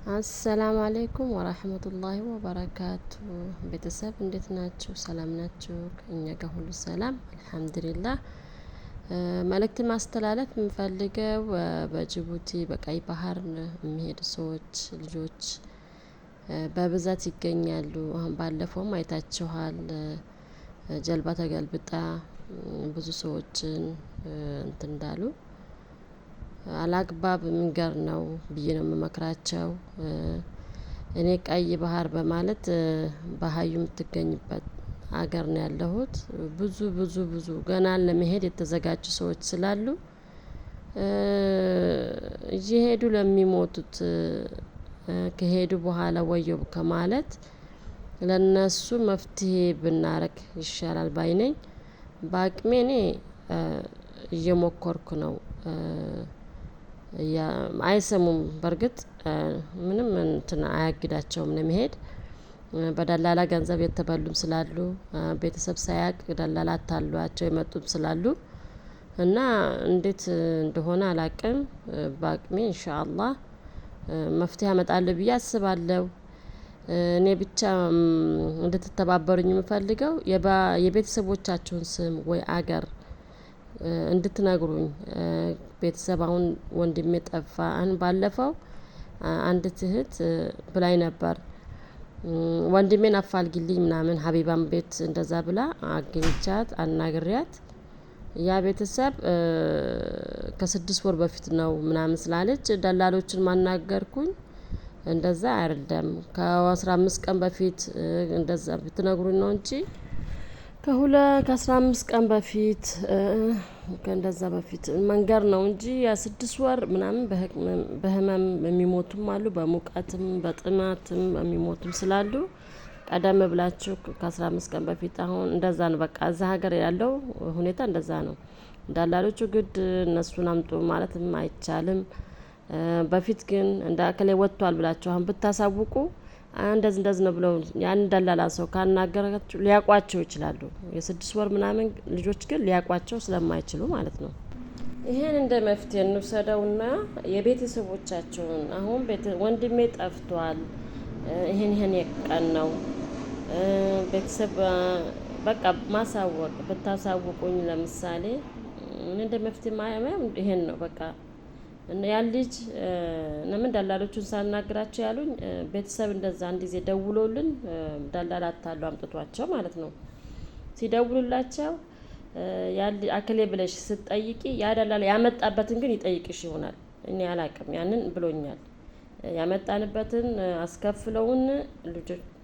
አሰላሙ አሌይኩም ወራህመቱላሂ ወበረካቱ። ቤተሰብ እንዴት ናችሁ? ሰላም ናችሁ? እኛ ጋር ሁሉ ሰላም አልሐምዱሊላህ። መልእክት ማስተላለፍ የምፈልገው በጅቡቲ በቀይ ባህር የሚሄዱ ሰዎች ልጆች በብዛት ይገኛሉ። አሁን ባለፈውም አይታችኋል። ጀልባ ተገልብጣ ብዙ ሰዎችን እንትን እንዳሉ አላግባብ መንገር ነው ብዬ ነው የምመክራቸው። እኔ ቀይ ባህር በማለት ባህዩ የምትገኝበት ሀገር ነው ያለሁት። ብዙ ብዙ ብዙ ገና ለመሄድ የተዘጋጁ ሰዎች ስላሉ እየሄዱ ለሚሞቱት ከሄዱ በኋላ ወየው ከማለት ለነሱ መፍትሄ ብናረግ ይሻላል ባይ ነኝ። በአቅሜ እኔ እየሞከርኩ ነው። አይሰሙም፣ በእርግጥ ምንም እንትን አያግዳቸውም ለመሄድ። በደላላ ገንዘብ የተበሉም ስላሉ፣ ቤተሰብ ሳያቅ ደላላ አታሏቸው የመጡም ስላሉ እና እንዴት እንደሆነ አላቅም። በአቅሜ ኢንሻአላህ መፍትሄ አመጣለሁ ብዬ አስባለሁ። እኔ ብቻ እንድትተባበሩኝ የምፈልገው የቤተሰቦቻችሁን ስም ወይ አገር እንድትነግሩኝ። ቤተሰብ አሁን ወንድሜ ጠፋ፣ አሁን ባለፈው አንዲት እህት ብላኝ ነበር። ወንድሜን አፋልጊልኝ ምናምን ሀቢባን ቤት እንደዛ ብላ አግኝቻት አናግሪያት፣ ያ ቤተሰብ ከ6 ወር በፊት ነው ምናምን ስላለች ደላሎችን ማናገርኩኝ። እንደዛ አይደለም፣ ከ15 ቀን በፊት እንደዛ ብትነግሩኝ ነው እንጂ ከ15 ቀን በፊት ከእንደዛ በፊት መንገር ነው እንጂ ያ 6 ወር ምናምን በህመም የሚሞቱም አሉ፣ በሙቀትም በጥማትም የሚሞቱም ስላሉ ቀደም ብላችሁ ከ15 ቀን በፊት አሁን እንደዛ ነው። በቃ እዛ ሀገር ያለው ሁኔታ እንደዛ ነው። ደላሎቹ ግድ እነሱን አምጡ ማለትም አይቻልም። በፊት ግን እንደ እከሌ ወጥቷል ብላችሁ አሁን ብታሳውቁ እንደዚህ እንደዚህ ነው ብለው ያን ደላላ ሰው ካናገራችሁ ሊያውቋቸው ይችላሉ። የ6 ወር ምናምን ልጆች ግን ሊያውቋቸው ስለማይችሉ ማለት ነው። ይሄን እንደ መፍትሄ እንውሰደውና የቤተሰቦቻቸውን አሁን ወንድሜ ጠፍቷል፣ ይሄን ይሄን የቀን ነው ቤተሰብ በቃ ማሳወቅ ብታሳውቁኝ፣ ለምሳሌ እንደ መፍትሄ ማየው ይሄን ነው በቃ። ያን ልጅ ለምን ደላሎቹን ሳናግራቸው ያሉኝ ቤተሰብ እንደዛ አንድ ጊዜ ደውሎልን ደላላ አታሎ አምጥቷቸው ማለት ነው። ሲደውሉላቸው ያን አክሌ ብለሽ ስትጠይቂ ያ ደላላ ያመጣበትን ግን ይጠይቅሽ ይሆናል። እኔ አላቅም፣ ያንን ብሎኛል። ያመጣንበትን አስከፍለውን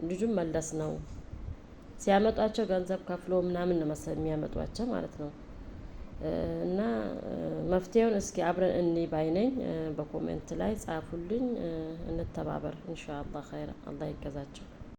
ልጁን መለስ ነው። ሲያመጧቸው ገንዘብ ከፍሎ ምናምን ነው መሰለኝ የሚያመጧቸው ማለት ነው። እና መፍትሄውን እስኪ አብረን እኒ ባይነኝ በ comment ላይ ጻፉልኝ፣ እንተባበር ኢንሻአላህ። ኸይር፣ አላህ ይገዛቸው።